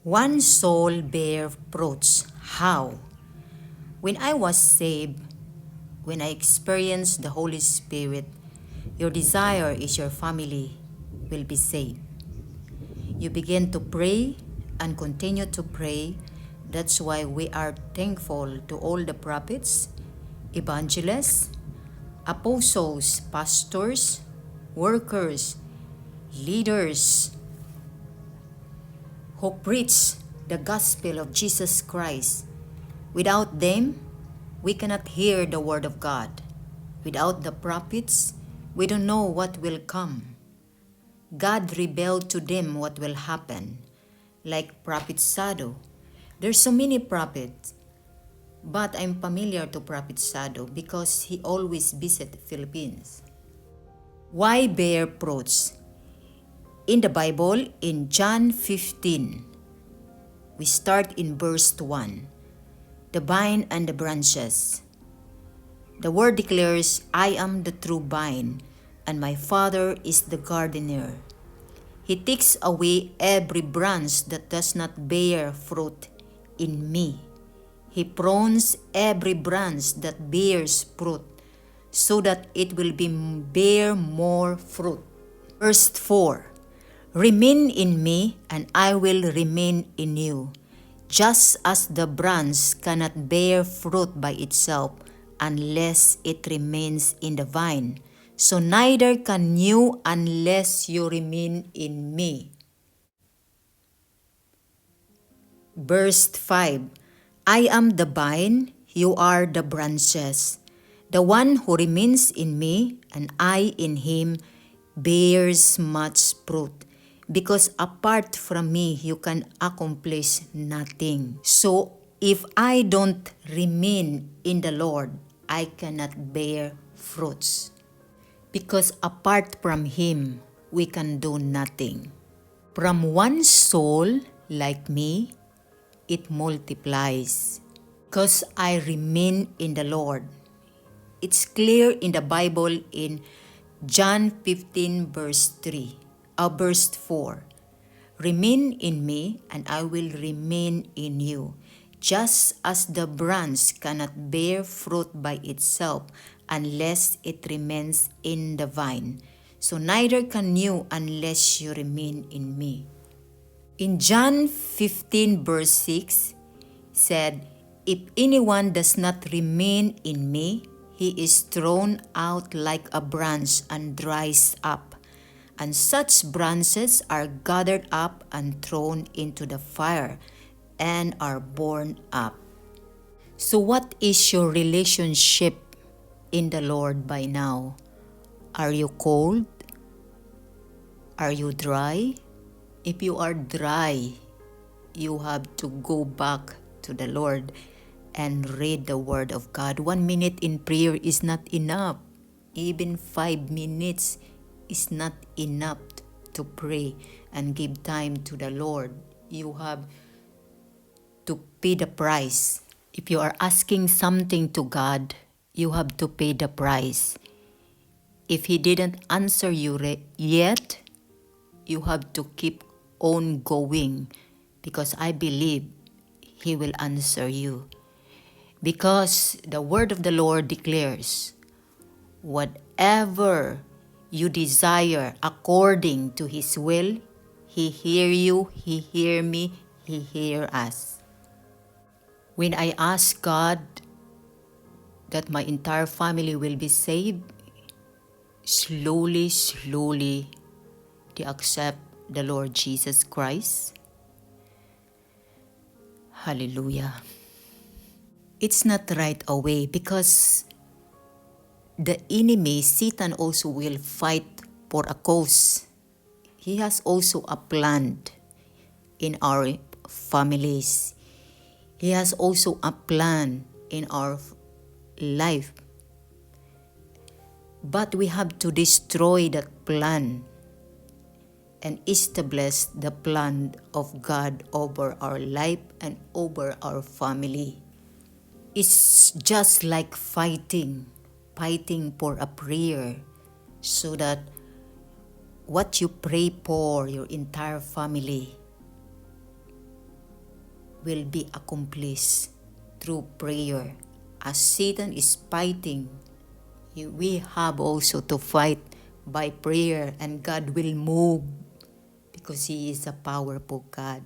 One soul bear fruits. How? When I was saved, when I experienced the Holy Spirit, your desire is your family will be saved. You begin to pray and continue to pray. That's why we are thankful to all the prophets, evangelists, apostles, pastors, workers, leaders who preach the gospel of Jesus Christ. Without them, we cannot hear the word of God. Without the prophets, we don't know what will come. God revealed to them what will happen. Like Prophet Sado. There's so many prophets, but I'm familiar to Prophet Sado because he always visit Philippines. Why bear fruits? In the Bible, in John 15, we start in verse 1. The vine and the branches. The word declares, I am the true vine, and my Father is the gardener. He takes away every branch that does not bear fruit in me. He prunes every branch that bears fruit, so that it will bear more fruit. Verse 4. Remain in me, and I will remain in you. Just as the branch cannot bear fruit by itself unless it remains in the vine, so neither can you unless you remain in me. Verse 5. I am the vine, you are the branches. The one who remains in me and I in him bears much fruit, because apart from me you can accomplish nothing. So if I don't remain in the Lord, I cannot bear fruits. Because apart from him, we can do nothing. From one soul like me, it multiplies. Because I remain in the Lord. It's clear in the Bible in John 15 verse 4. Remain in me and I will remain in you. Just as the branch cannot bear fruit by itself unless it remains in the vine, so neither can you unless you remain in me. In John 15 verse 6 said, if anyone does not remain in me, he is thrown out like a branch and dries up, and such branches are gathered up and thrown into the fire and are burned up. So what is your relationship in the Lord by now? Are you cold? Are you dry? If you are dry, you have to go back to the Lord and read the Word of God. 1 minute in prayer is not enough. Even 5 minutes is not enough to pray and give time to the Lord. You have to pay the price. If you are asking something to God, you have to pay the price. If He didn't answer you yet, you have to keep on going, because I believe He will answer you. Because the word of the Lord declares, whatever you desire according to His will, He hear you, He hear me, He hear us. When I ask God that my entire family will be saved, slowly, they accept the Lord Jesus Christ. Hallelujah. It's not right away, because the enemy, Satan, also will fight for a cause. He has also a plan in our families. He has also a plan in our life. But we have to destroy that plan and establish the plan of God over our life and over our family. It's just like fighting for a prayer, so that what you pray for your entire family will be accomplished through prayer. As Satan is fighting, we have also to fight by prayer, and God will move because He is a powerful God.